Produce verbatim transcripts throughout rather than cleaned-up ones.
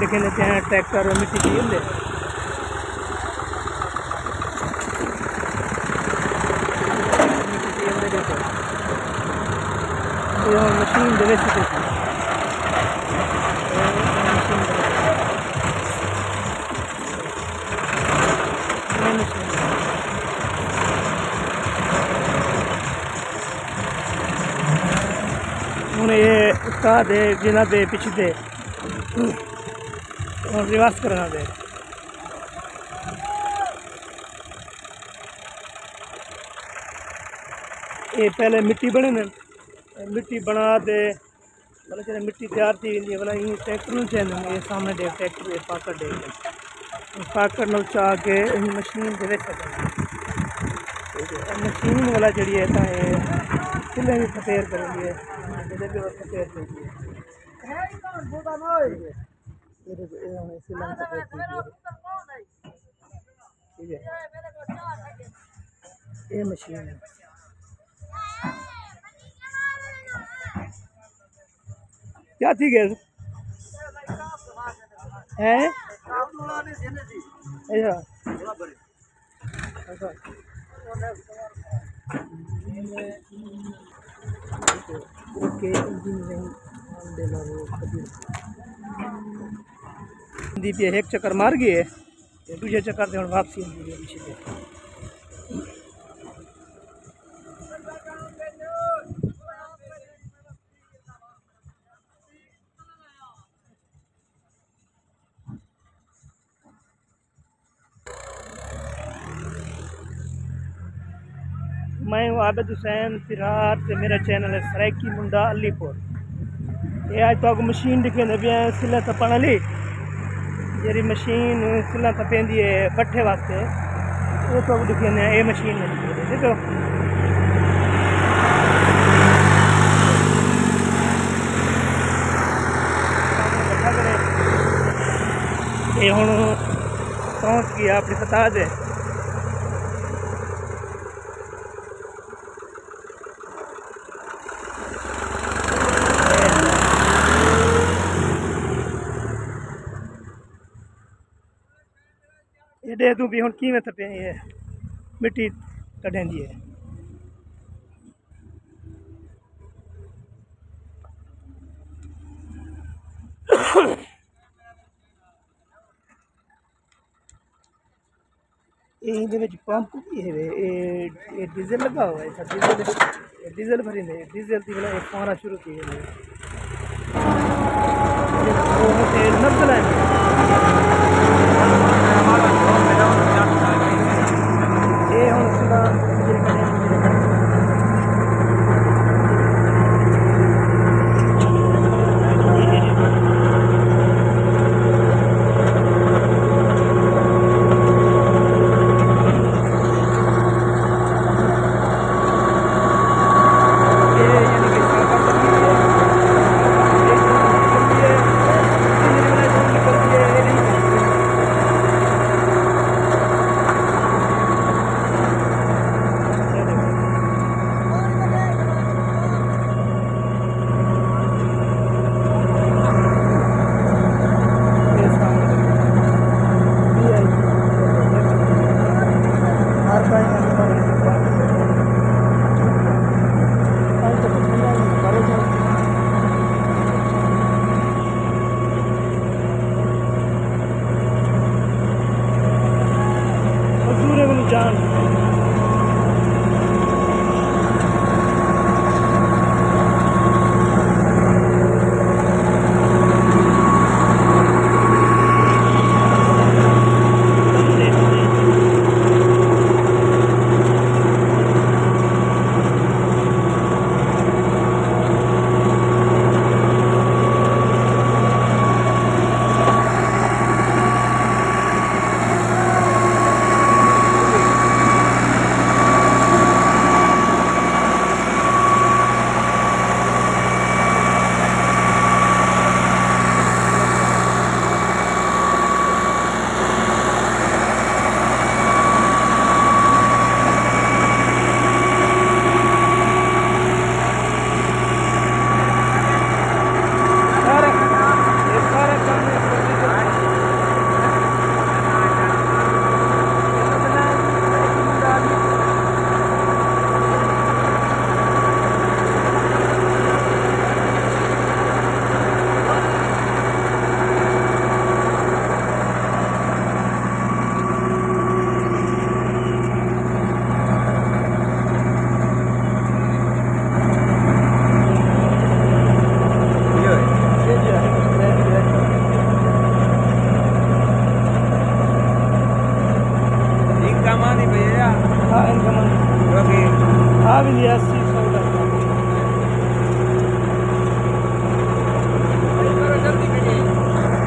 ݙیکھیندے پئے ہیں ٹریکٹر مٹی چیندے۔ مٹی چیندے ݙیکھو۔ یہ ہُݨ مشین دے وچ ݙیکھو۔ یہ مشین دے وچ۔ یہ مشین۔ ہُݨ یہ استاد ہے جنہاں دے پچھدے۔ ہُݨ ریورس کرݨا پئے۔ اے پہلے مٹی بݨیندے، مٹی بݨا تے مطلب جیڑھے مٹی تیار تھی ویندی ہے، بھلا ایں ٹریکٹر نال چیندے، اے سامݨے ݙیکھ ٹریکٹر، اے پاکڑ ݙیکھ، پاکڑ نال چا کے ایں مشین دے وچ سٹیندے۔ ٹھیک ہے، اے مشین والا جیڑھی ہے تاں اے چلھے وی پھپھیر کریندی ہے، جیڑھے وی پھپھیر کریندی ہے۔ ٹھیک ہے۔ اے ݙیکھو، اے ہُݨ اسی لائن تے پھیر تھی ڳئی ہے۔ ٹھیک ہے، اے مشین ہے۔ کیا تھی ڳئے؟ ہیں؟ اچھا۔ اچھا۔ اوکے، انجینئرنگ دے نال خبیر۔ دی پئی ہک چکر مار ڳئی ہے، تے ݙوجھے چکر تے ہُݨ واپسی ہوندی ہے پیچھے تے۔ میں ہوں عابد حسین پرہار تے میرا چینل ہے سرائیکی منڈا علی پور۔ اے اڄ تہاکوں مشین ݙیکھیندے پئے ہیں سلھاں تپݨ آلی، جیڑھی مشین سلھاں تپیندی ہے بٹھے واسطے، او تہاکوں ݙیکھیندے ہیں، اے مشین ہے، ٹھیک ہے۔ اے ہُݨ پہنچ ڳیا اپݨی سطح تے۔ ایݙے توں بھی ہُݨ کیویں تپے ہے، مٹی کڈھیندی ہے۔ اے ایندے وچ پمپ بھی ہے، اے، اے ڈیزل لگا ہوا ہے، سب ڈیزل، اے ڈیزل بھریندے، ڈیزل دی بلا اے فوارا شروع تھی ویندے۔ اے نزل ہے۔ اے ہُݨ سنا اسی سو ٹکا۔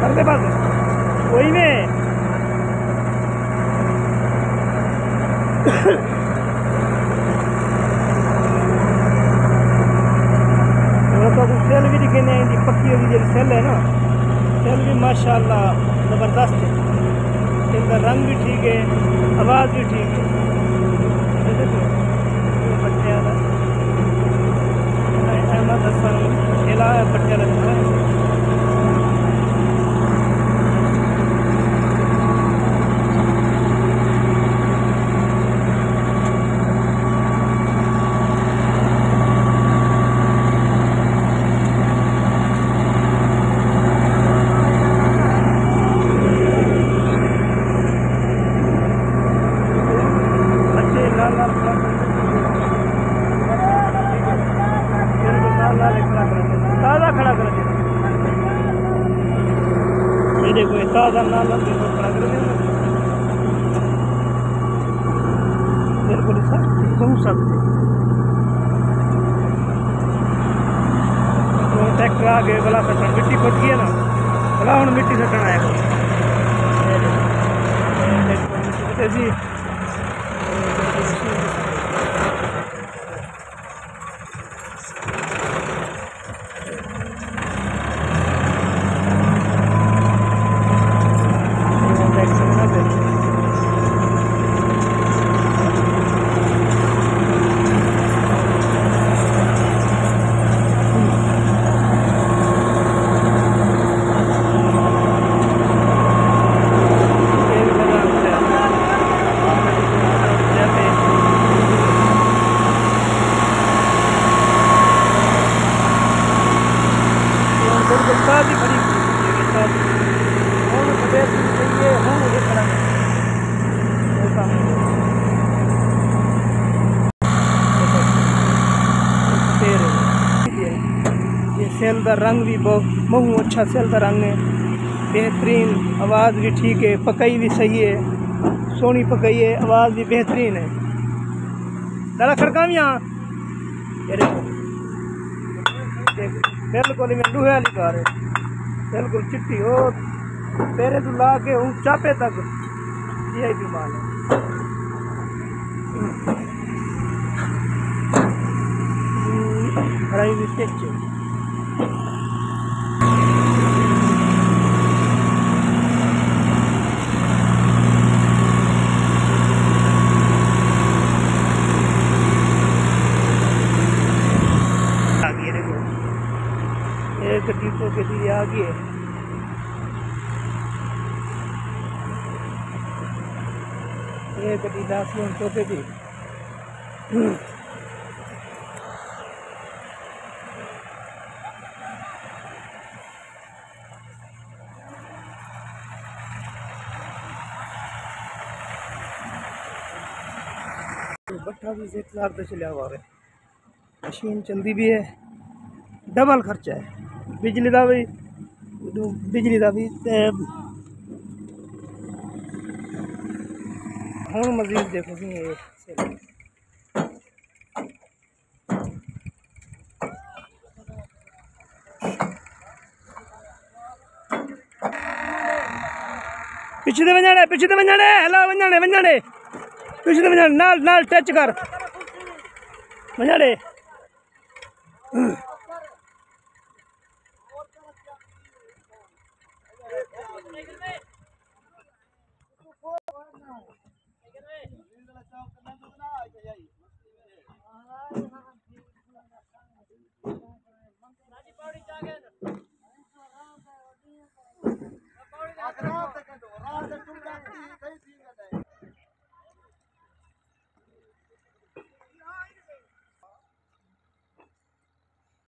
پرلے پاسے کوئی نہیں۔ ہݨ تہاکوں سیل وی ݙکھیندے ہیں، جی پکی ہوئی جیڑھی سیل ہے نا، سیل وی ماشاءاللہ زبردست ہے۔ سیل دا رنگ وی ٹھیک ہے، آواز وی ٹھیک ہے۔ اے ݙیکھو، اے بٹے والا، احمد حسن قلعہ ہے بٹے والا۔ بچے نال نال کھڑا کر، بالکل نال نال کھڑا کر، تازہ کھڑا کر۔ یہ دیکھو، یہ تازہ نال نال بالکل کھڑا کر۔ بالکل اس طرح گھوم سکتے۔ ٹریکٹر آ گئے، بلا سٹن مٹی پھٹ گئی ہے نا، بلا ہن مٹی سٹن آئے گا۔ جی۔ بالکل تازی کھڑی، تازی۔ ہݨ سویر دی چاہیے، ہݨ اے کھڑا ہے۔ اے سیل دا رنگ وی بہت، بہت اچھا سیل دا رنگ ہے، بہترین، آواز وی ٹھیک ہے، پکائی وی صحیح ہے، سوہݨی پکائی ہے، آواز وی بہترین ہے۔ لالا کھڑکاویاں۔ اے ݙیکھو۔ ݙیکھو۔ بالکل ایویں لوہے والی کار ہے۔ بالکل چٹی۔ او پیرے توں لا کے ہوں چاپے تک وی آئی پی مال ہے۔ بھرائی وی ٹچ ہے۔ آ گئی ہے، ݙیکھو۔ اے گݙی ٹوکے دی آ گئی ہے۔ اے گݙی ݙاسی ہݨ ٹوکے دی۔ بٹھا بھی زیت لاکھ دا چلیا ہوا ہے۔ مشین چلدی بھی ہے، ڈبل خرچہ ہے، بجلی دا بھی، بجلی دا بھی۔ تے ہݨ مزید ݙیکھو سی اے۔ پچھے تے ونڄݨے، پچھے تے ونڄݨے، ہلا ونڄݨے، ونڄݨے۔ پچھے تے ونڄݨے، نال، نال ٹچ کر۔ ونڄݨے۔